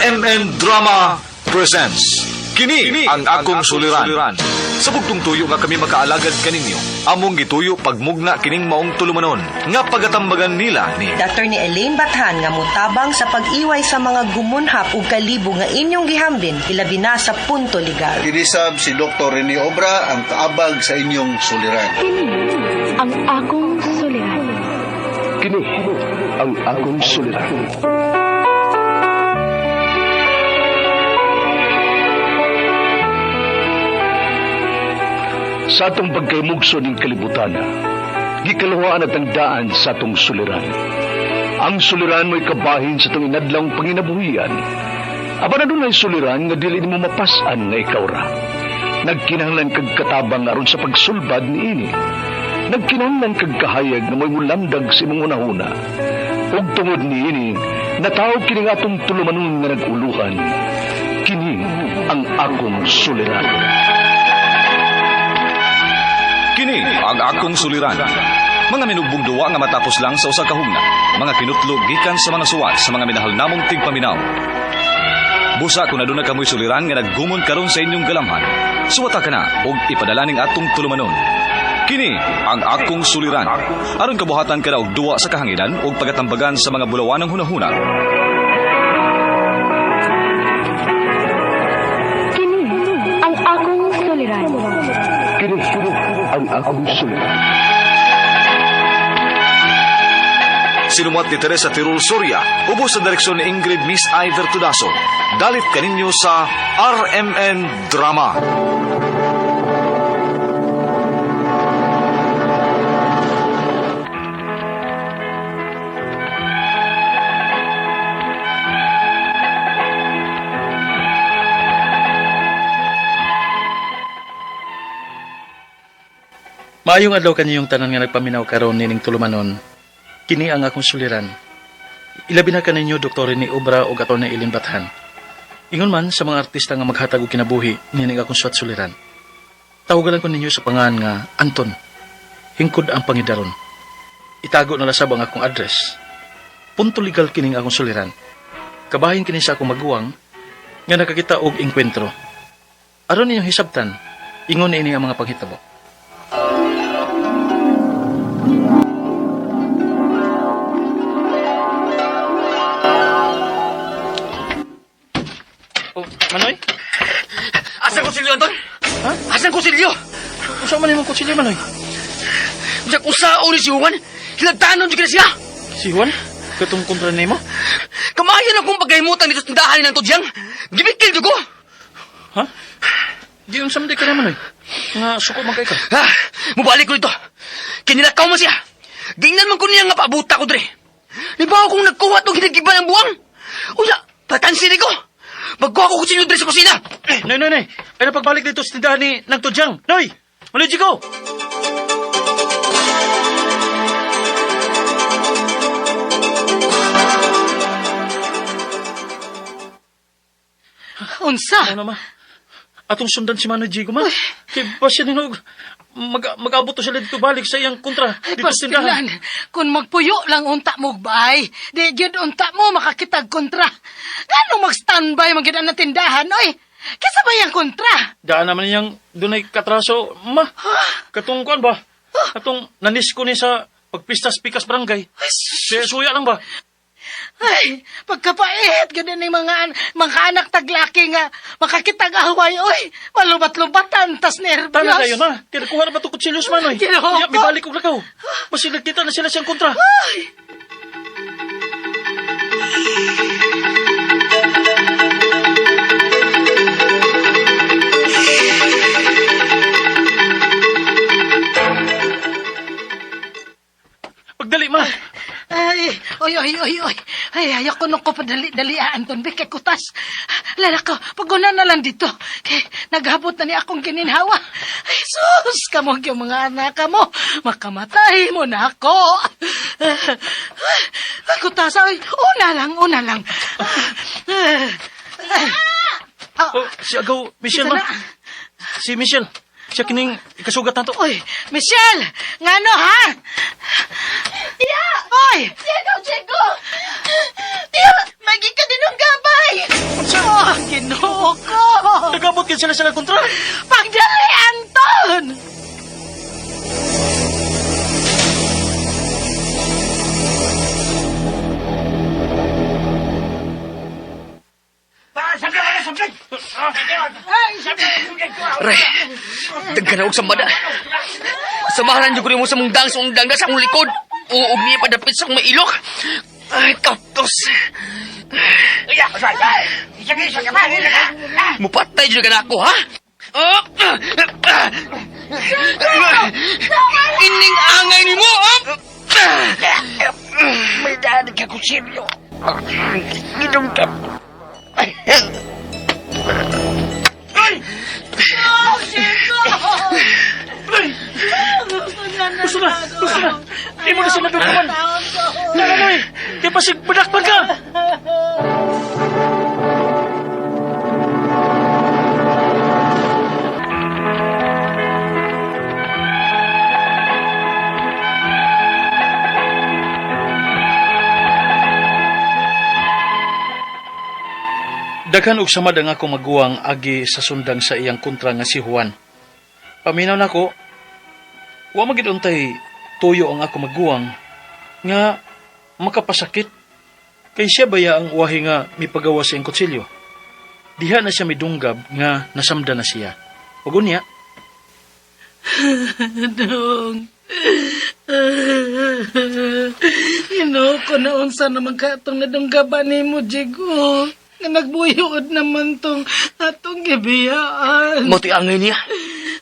RMN Drama presents Kini ang akong suliran. Sa bugtong tuyo nga kami makaalagad kaninyo, among gituyo pagmugna kining maong tulumanon nga pagatambagan nila ni Dr. ni Elaine Bathan nga mutabang sa pag-iway sa mga gumunhap ug kalibo nga inyong gihambin ilabi na sa punto legal. Kinisab si Dr. Rene Obra ang kaabag sa inyong suliran. Kini ang akong suliran. Kini ang akong suliran. Sa atong pagkaymugso ning kalibutan, gikaluhaan at ang daan sa atong suliran. Ang suliran mo'y kabahin sa atong inadlawng panginabuhian. Apan adunay suliran nga dili nimo mapas-an nga ikaw ra. Nagkinahanglan kag katabang aron sa pagsulbad niini. Nagkinahanglan kag kahayag nga mo'y mulamdag sa imong hunahuna. Ug tungod niini, nataw kini nga atong tulumanon nga nag-uluhan. Kini ang akong suliran. Kini ang akong suliran. Mga minugbong duwa nga matapos lang sa usa ka hugna. Mga kinutlo gikan sa mga suwat sa mga minahal namong tigpaminaw. Busa kung aduna kamoy suliran nga naggumon karon sa inyong galamhan. Suwata ka na og ipadala ning atong tulumanon. Kini ang akong suliran. Aron kabuhatan ka na og duwa sa kahanginan ug pagatambagan sa mga bulawanang hunahuna. Kini ang akong suliran. Kini ang akong suliran. Sinumuat ni Teresa Tirul Soria, ubos sa direksyon ni Ingrid Miss Iver Tudaso. Dalit kaninyo sa RMN Drama. Maayong adlaw kaniyong tanan nga nagpaminaw karon nining tulumanon. Kini ang akong suliran. Ilabi na kaninyo Dr. ni Obra ug ato na Ilin Bathan. Ingon man sa mga artista nga maghatag og kinabuhi nining akong suwat suliran. Tawagan ko ninyo sa pangan nga Anton. Hingkod ang pangidaron. Itago na lasab ang akong address. Punto legal kining akong suliran. Kabahin kini sa akong maguwang nga nakakita og engkwentro. Aron ninyong hisabtan, ingon ini ang mga panghitabo. Oh, Manoy? Asan kutsilyo, Anton? Ha? Asan kutsilyo? Usa man imong kutsilyo, Manoy? Bisag usaon ni si Juan, hilagtanon jud kina siya. Si Juan? Katong kontra nimo? Kamayo na kong pagkahimutan dito sa tindahan ni ng Tudyang. Gibikil jud ko. Ha? Di unsa man di ka na, Manoy? Nga suko man kay ka. Ha, mubalik ko dito. Kinilakaw man siya. Gingnan man ko niya nga paabuta ko dre. Libaw kong nagkuha tong hinagiban ang buwang. Unya, patansin ko. Magkuha ko kutsilyo dre sa kusina. Noy, noy, noy. Ay na pagbalik dito sa tindahan ni Nagtudyang. Noy! Manoy, Jigo! Unsa? Ano ma? Atong sundan si Manoy Jigo, ma. Kay ba siya ninog mag-abot to sila dito balik sa iyang kontra Ay, dito sa tindahan. pastilan, kung magpuyo lang unta mo bay, di gyud unta mo makakitag kontra. Ngano mag-standby man gyud ang tindahan, oy? Kisa ba yang kontra? Daan naman niyang dunay katraso, ma. Katong kuan ba? Katong nanis ko ni sa pagpistas pikas barangay. Siya suya lang ba? Ay, pagkapait gyud ning mga anak taglaki nga makakitag away, oy. Malubat-lubatan tas nervyos. Tama kayo na. Kaya kuha na ba ito kutsilyos, Manoy? Ginoo Kaya ko. may balik og lakaw. Basta nagkita na sila siyang kontra. Ay! Pagdali, ma. Ay, oy, oy, oy, oy. Ay, ayaw ko nung ko padali-dali, ah, Anton, Be, kay kutas. Lalako, paguna na lang dito. Kay, naghabot na ni akong gininhawa. Ay, sus, kamo yung mga anak mo. Makamatay mo na ako. Ay, kutas, ay, una lang, una lang. Ay, ah, Oh, si Agaw, Michelle, isa ma. na. Si Michelle. Siya kining ikasugat na to. Oy, Michelle! Ngano, ha? Tiya! Oy! Diego, Diego! Tiya, maging ka din ng gabay! gyud sila sa kontra. Pagdali, Anton! Aray, daghan og samada. Samahan jud ko nimo sa mong dang sa undang sa akong likod. O og niya padapit sa akong mailok. Ay, kaptos. Mupatay jud ka na ako, ha? Oh! Ining angay nimo, oh! May daan ka kusilyo. Ginom ka. Gusto na, gusto na. Imo na siya nadunggaban. Tara, Noy. Kaya pasig, madakpan ka. Daghan og samad ang akong maguwang agi sa sundang sa iyang kontra nga si Juan. Paminaw nako, wa magid untay tuyo ang ako maguwang nga makapasakit kay siya baya ang uwahi nga mipagawa sa iyang kutsilyo. Diha na siya midunggab nga nasamda na siya. Ug unya, Dong. Ginoo ko na unsa naman ka atong nadunggaban nimo, Jigo. Nga nagbuyod naman tong atong gibiyaan. Mo to'y angay niya.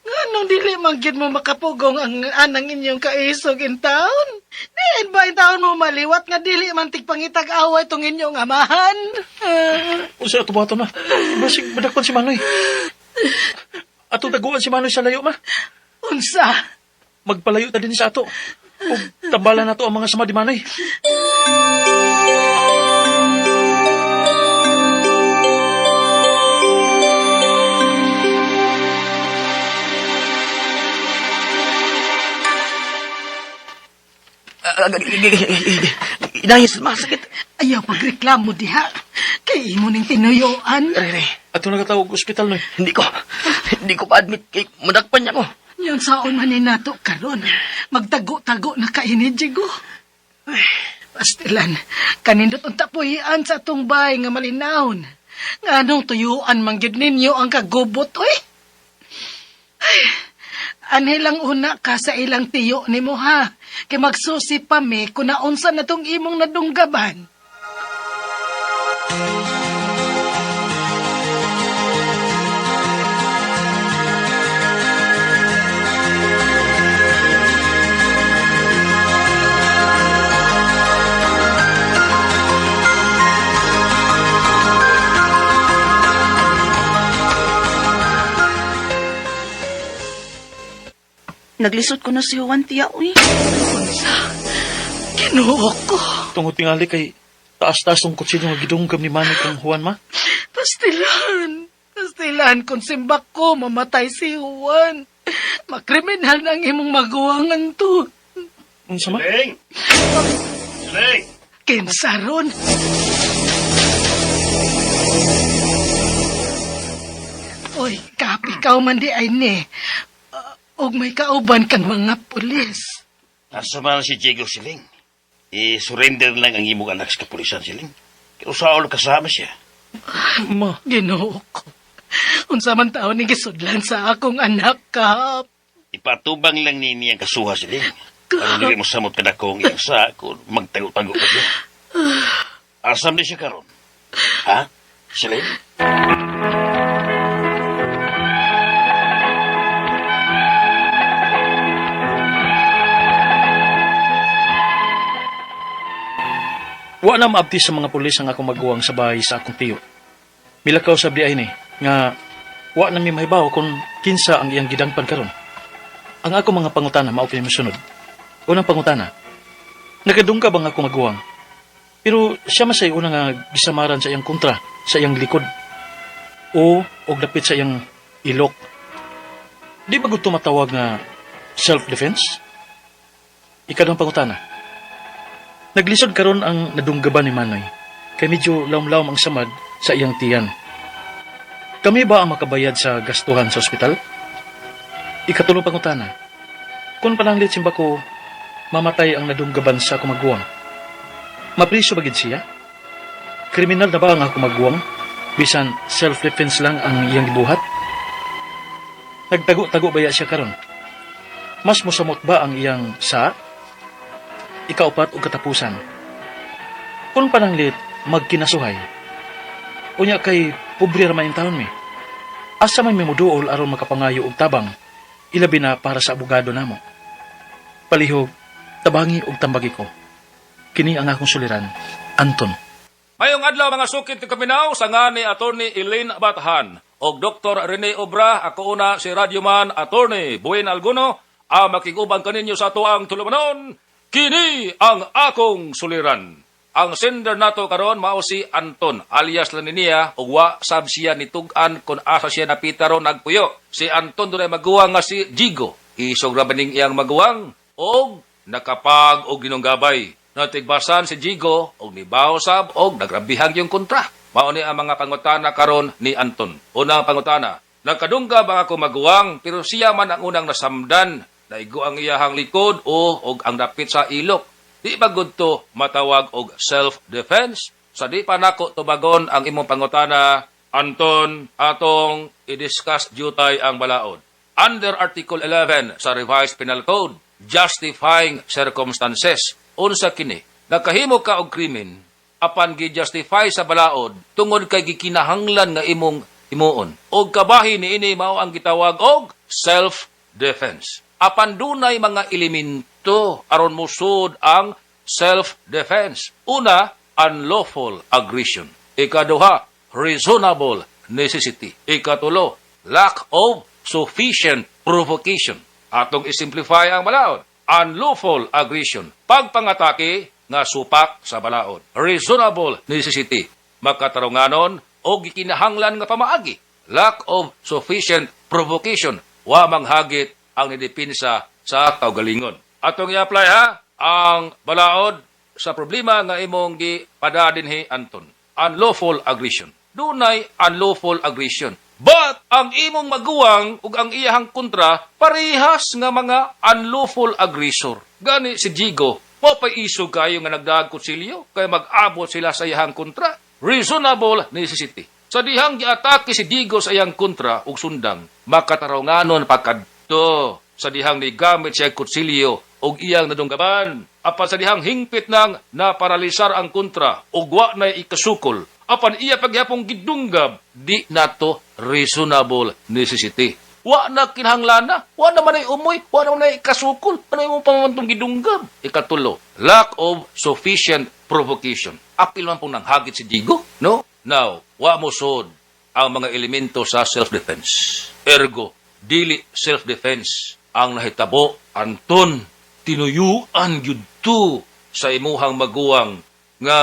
Nga nung dili man gyud mo makapugong ang anang inyong kaisog in town? Diin ba in taon mo maliwat nga dili man tigpangitag away tong inyong amahan? Ah. unsa ato buhaton na? Basig madakpan si Manoy. Atong taguan si Manoy sa layo ma. Unsa? Magpalayo ta din sa ato. Ug tambalan nato ang mga sama di Manoy. Inayos, masakit. Ayaw pagreklamo diha. Kay imo ning tinuyuan. Aray, aray. Ato nagatawag ospital Noy. Hindi ko pa-admit kay madakpan niya ko. Yan saon man ni nato karon. Magtago-tago na kaini Jigo. Ay, Pastilan, kanindot unta puyian sa atong bay nga malinawon. Nga anong tuyuan man gyud ninyo ang kagubot, oy? Ay, anhi lang una ka sa ilang tiyo nimo ha. Kay magsusi pa mi kung naunsa na tong imong nadunggaban. Naglisod ko na si Juan, tiya, uy. Kinuo ko. Tungod tingali kay taas-taas tong kutsilyo nga gidunggab ni Manoy kang Juan ma. Pastilan! Pastilan, kung simbak ko, mamatay si Juan. Makriminal na ang imong maguwangan to. Unsa ma? Kinsa ron? Oy, kap, ikaw man di ay ni. Og may kauban kang mga pulis. Asa man si Diego Siling. I-surrender lang ang imong anak sa kapulisan, Siling. Pero sa ulo kasama siya. Ma, Ginoo ko. Unsa man taon ni gisudlan sa akong anak, kap. Ipatubang lang ni niyang kasuha, Siling. Aron dili mo samot kadakong iyang sa kung magtago-tago pa siya. Asam ni siya karon? Ha? Siling? wa na maabti sa mga pulis ang akong maguwang sa bahay sa akong tiyo. Milakaw sa ay ni nga wa na mi mahibaw kung kinsa ang iyang gidangpan karon. Ang ako mga pangutana mao kini mosunod. Unang pangutana, nakadungka bang ako maguwang? Pero siya masay una nga gisamaran sa iyang kontra, sa iyang likod. O og dapit sa iyang ilok. Di ba gud tumatawag nga self-defense? Ikaduhang pangutana, naglisod karon ang nadunggaban ni Manoy kay medyo lawom-lawom ang samad sa iyang tiyan. Kami ba ang makabayad sa gastuhan sa ospital? Ikatulong pangutana. Kung pananglit simba ko, mamatay ang nadunggaban sa akong maguwang. Mapriso ba gid siya? Kriminal na ba ang akong maguwang? Bisan self-defense lang ang iyang gibuhat? Nagtago-tago ba ya siya karon? Mas mosamot ba ang iyang sa? Ikaupat og katapusan. Kung pananglit, magkinasuhay. Unya kay pobre ra man taon mi. Asa man mi moduol aron makapangayo og tabang, ilabi na para sa abogado namo. Palihog, tabangi og tambagi ko. Kini ang akong suliran, Anton. Mayong adlaw, mga sukit ti kaminaw, sa nga ni Attorney Elaine Bathan og Dr. Rene Obra, ako una si Radyoman Attorney Buin Alguno, ang makiguban kaninyo sa atoang tulumanon, kini ang akong suliran. Ang sender nato karon mao si Anton, alias lang niya, ug wa sab siya nitug-an kung asa siya napita ron nagpuyo. Si Anton dunay maguwang nga si Jigo. Isog ra ba ning iyang maguwang og nakapag og ginunggabay. Natigbasan si Jigo og nibaw sab og nagrabihang yung kontra. Mao ni ang mga pangutana karon ni Anton. Unang pangutana, nagkadunggab ang ako maguwang pero siya man ang unang nasamdan. Naigo ang iyahang likod o og ang dapit sa ilok. Di ba gud to matawag og self-defense? Sa di pa nako tubagon ang imong pangutana, Anton, atong i-discuss jutay ang balaod. Under Article 11 sa Revised Penal Code, justifying circumstances. Unsa kini? Nakahimo ka og krimen apan gi-justify sa balaod tungod kay gikinahanglan nga imong himuon. Og kabahin niini mao ang gitawag og self-defense. Apan dunay mga elemento aron musud ang self-defense. Una, unlawful aggression. Ikaduha, reasonable necessity. Ikatulo, lack of sufficient provocation. Atong isimplify ang balaod. Unlawful aggression. Pagpangatake nga supak sa balaod. Reasonable necessity. Makatarunganon o gikinahanglan nga pamaagi. Lack of sufficient provocation. Wa manghagit ang nidipinsa sa kaugalingon. Atong i-apply ha ang balaod sa problema nga imong gipada dinhi, Anton. Unlawful aggression. Dunay unlawful aggression. But ang imong maguwang ug ang iyahang kontra parehas nga mga unlawful aggressor. Gani si Jigo, mo pay isog kayo nga nagdaag kutsilyo kay mag-abot sila sa iyahang kontra. Reasonable necessity. Sa dihang giatake si Digo sa iyang kontra ug sundang, makatarunganon pagkadto sa dihang nigamit siya kutsilyo ug iyang nadunggaban. Apan sa dihang hingpit nang naparalisar ang kontra ug wa na ikasukol, apan iya pagyapong gidunggab, di nato reasonable necessity. Wa na kinahanglan, wa na man ay umoy, wa na man ay ikasukol, ano imong pamamantong gidunggab? Ikatulo, lack of sufficient provocation. Apil man pong nanghagit si Digo, no? Now, wa mo sud ang mga elemento sa self-defense. Ergo, dili self-defense ang nahitabo, Anton. Tinuyuan gyud to sa imuhang maguwang nga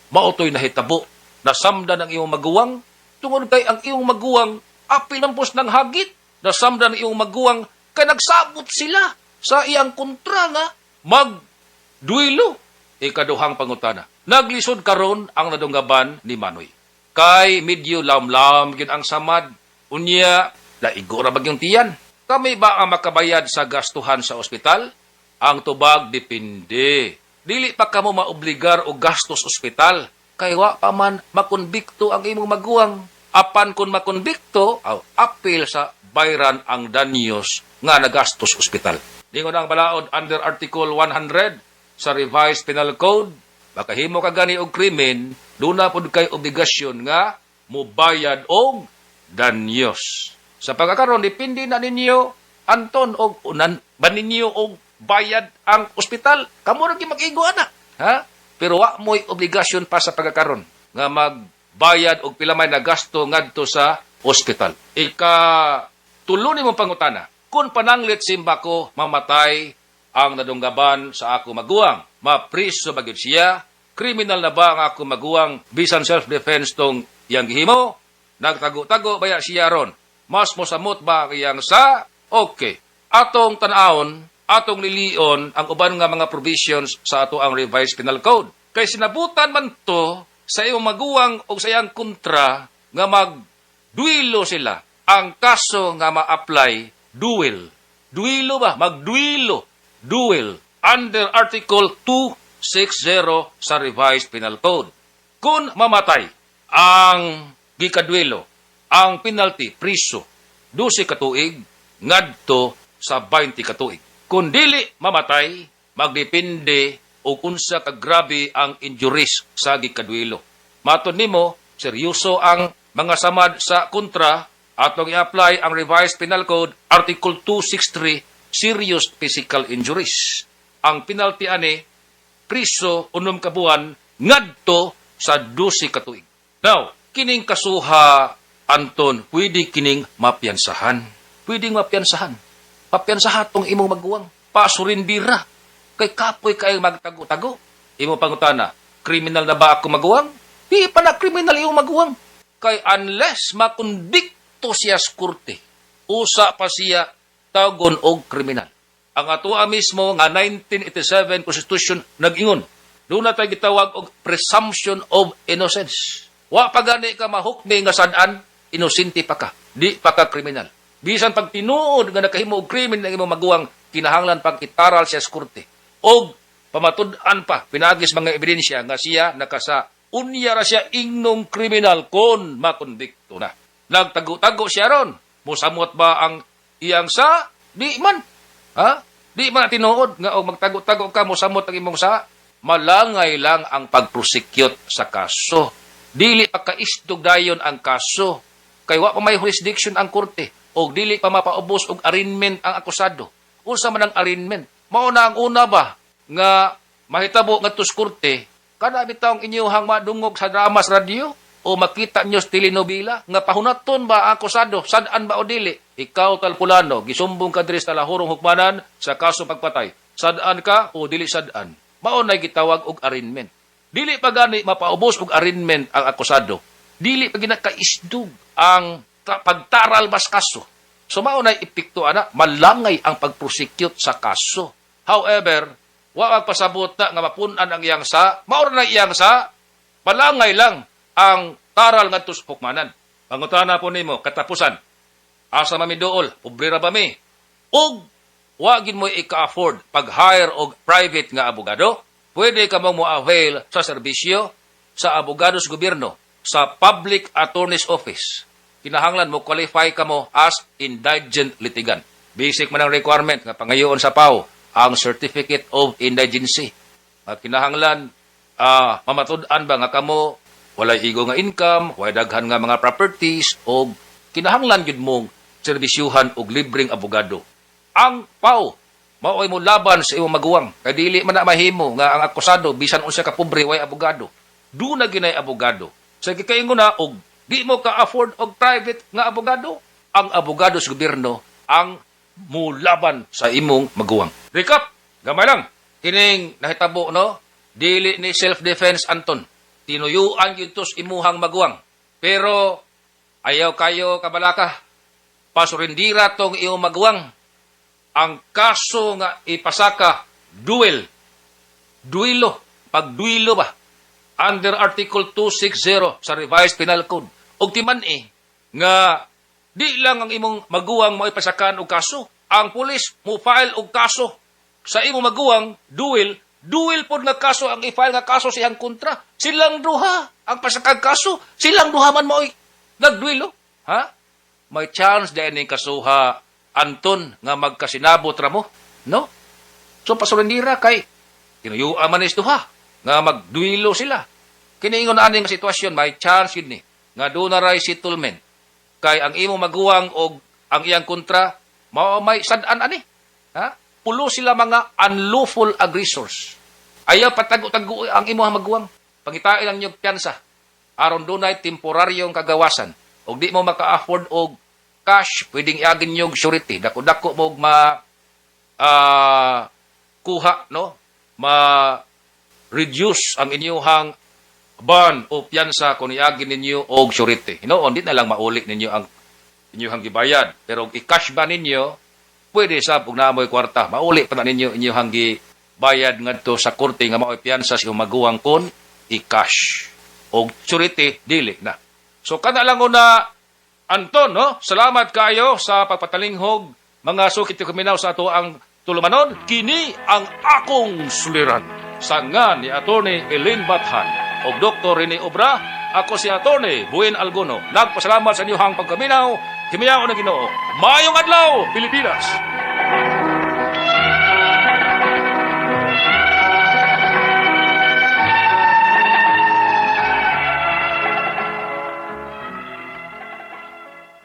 maotoy nahitabo. Nasamdan ang imong maguwang tungod kay ang imong maguwang apil ng pos ng hagit. Nasamdan ang imong maguwang kay nagsabot sila sa iyang kontra nga magduelo. Ikaduhang pangutana. Naglisod karon ang nadunggaban ni Manoy. Kay medyo lamlam gyud ang samad. Unya, naigo ra bagyong tiyan. Kami ba ang makabayad sa gastuhan sa ospital? Ang tubag, depende. Dili pa kamo maobligar og gastos ospital. Kay wa pa man makonbikto ang imong maguwang. Apan kung makonbikto, aw, apil sa bayran ang danyos nga nagastos ospital. Dingon ang balaod under Article 100 sa Revised Penal Code, makahimo ka gani og krimen, duna pod kay obligasyon nga mubayad og danyos. Sa pagkakaroon, depende na ninyo, Anton, og unan ba ninyo og bayad ang ospital? Kamo ra gyud mag-igo ana. Ha? Pero wa mo'y obligasyon pa sa pagkakaroon nga magbayad og pila may nagasto ngadto sa ospital. Ika tulo nimo pangutana. Kung pananglit simba ko mamatay ang nadunggaban sa ako maguwang, mapriso ba gyud siya? Kriminal na ba ang ako maguwang bisan self-defense tong iyang gihimo? Nagtago-tago baya siya ron? Mas mosamot ba ang iyang sa? Okay. Atong tan-awon, atong lilion ang uban nga mga provisions sa ato ang Revised Penal Code. Kay sinabutan man to sa iyong maguwang o sa iyang kontra nga magduelo. Duelo sila. Ang kaso nga ma-apply, duel. Duelo ba? Magduelo. Duel. Under Article 260 sa Revised Penal Code. Kung mamatay ang gikaduelo, ang penalty, priso, 12 ka tuig ngadto sa 20 ka tuig. Kung dili mamatay, magdepende og unsa ka grabe ang injuries sa gikaduelo. Matod nimo, seryoso ang mga samad sa kontra, atong i-apply ang Revised Penal Code Article 263, serious physical injuries. Ang penalty ani, priso 6 ka buwan ngadto sa 12 ka tuig. Now, kining kasuha, Anton, pwede kining mapiyansahan. Pwedeng mapiyansahan. Papiyansaha tong imong maguwang. Pasurindira. Kay kapoy kayo magtago-tago. Imo pangutana, kriminal na ba ako maguwang? Di pa na kriminal imong maguwang. Kay unless makondikto siya sa korte, usa pa siya tawgon og kriminal. Ang atoa mismo nga 1987 Constitution nag-ingon, doon na tayo gitawag og presumption of innocence. Wa pa gani ka mahukmi nga sad-an, inosente pa ka, di pa ka kriminal. Bisan pag tinuod nga nakahimo og krimen ang imong maguwang, kinahanglan pag itaral siya sa korte. Og pamatud-an pa pinaagis mga ebidensya nga siya nakasa. Unya ra siya ingnong kriminal kon makondikto na. Nagtago-tago siya ron. Musamot ba ang iyang sa? Di man. Ha? Di man tinuod nga og magtago-tago ka musamot ang imong sa. Malangay lang ang pag-prosecute sa kaso. Dili pa kaisdog dayon ang kaso. Kay wa pa may jurisdiction ang korte og dili pa mapaubos og arraignment ang akusado. Unsa man ang arraignment? Mao na ang una ba nga mahitabo ngadto sa korte, kada bitawng inyuhang madungog sa drama sa radyo o makita nyo sa telenovela nga pahunaton ba ang akusado, sad-an ba o dili? Ikaw tal pulano, gisumbong ka diri sa Lahurong Hukmanan sa kaso pagpatay. Sad-an ka o dili sad-an? Mao na gitawag og arraignment. Dili pa gani mapaubos og arraignment ang akusado. Dili pa ginakaisdog ang pagtaral bas kaso. So mao na epekto ana, malangay ang pag-prosecute sa kaso. However, wa magpasabot na nga mapun-an ang iyang sa, mao ra na iyang sa, malangay lang ang taral ngadto sa hukmanan. Pangutana po nimo katapusan. Asa man mi duol, pobre ra ba mi? Og wa gid mo ika-afford pag-hire og private nga abogado, pwede ka mong mo-avail sa serbisyo sa abogado sa gobyerno sa Public Attorney's Office. Kinahanglan mo qualify ka mo as indigent litigant. Basic man ang requirement nga pangayoon sa PAO ang Certificate of Indigency. Nga kinahanglan mamatud-an ba nga kamo walay igo nga income, walay daghan nga mga properties og kinahanglan gyud mong serbisyuhan og libreng abogado. Ang PAO mao'y mo laban sa imong maguwang kay dili man na mahimo nga ang akusado bisan unsa ka pobre way abogado. Duna ginay abogado. Sa gikaingon na og di mo ka afford og private nga abogado, ang abogado sa gobyerno ang mulaban sa imong maguwang. Recap, gamay lang. Kining nahitabo no, dili ni self-defense, Anton. Tinuyuan gyud to sa imuhang maguwang. Pero ayaw kayo kabalaka. Pasurindira tong imong maguwang. Ang kaso nga ipasaka, duel. Duelo. Pagduelo ba? Under Article 260 sa Revised Penal Code. Og timan eh, nga di lang ang imong maguwang mo ipasakan og kaso. Ang pulis mo file og kaso sa imong maguwang, duel, duel pod nga kaso ang i-file nga kaso siyang kontra. Silang duha ang pasakag kaso, silang duha man mo'y nagduelo. Ha? May chance dahil ning kasuha, Anton, nga magkasinabot ra mo. No? So pasurindira kay tinuyuan man is duha nga magduelo sila. Kiniingon ani nga sitwasyon, may chance yun ni nga doon na ray settlement. Kay ang imong maguwang og ang iyang kontra mao may sad-an ani. Ha? Pulo sila mga unlawful aggressors. Ayaw patago-tago ang imong maguwang. Pangitain ang inyong piyansa. Aron dunay temporaryong kagawasan. Og di mo maka-afford og cash, pwedeng iagin nyo og surety. Dako-dako mo og ma kuha, no? Ma reduce ang inyuhang bond o piyansa kung iagin ninyo og surety. Hinoon, di na lang mauli ninyo ang inyuhang gibayad. Pero og i-cash ba ninyo, pwede sa ug naamoy kwarta. Mauli pa na ninyo inyuhang gibayad ngadto sa korte nga mao'y piyansa sa imong maguwang kon i-cash. Og surety, dili na. So kana lang una. Anton, no? Salamat kayo sa pagpatalinghog mga suki tigpaminaw sa atoang tulumanon. Kini ang akong suliran. Sanga ni Atty. Elaine Bathan o Dr. Rene Obra, ako si Atty. Buin Alguno. Nagpasalamat sa inyong pagkaminaw. Himayaon ang Ginoo. Maayong adlaw, Pilipinas!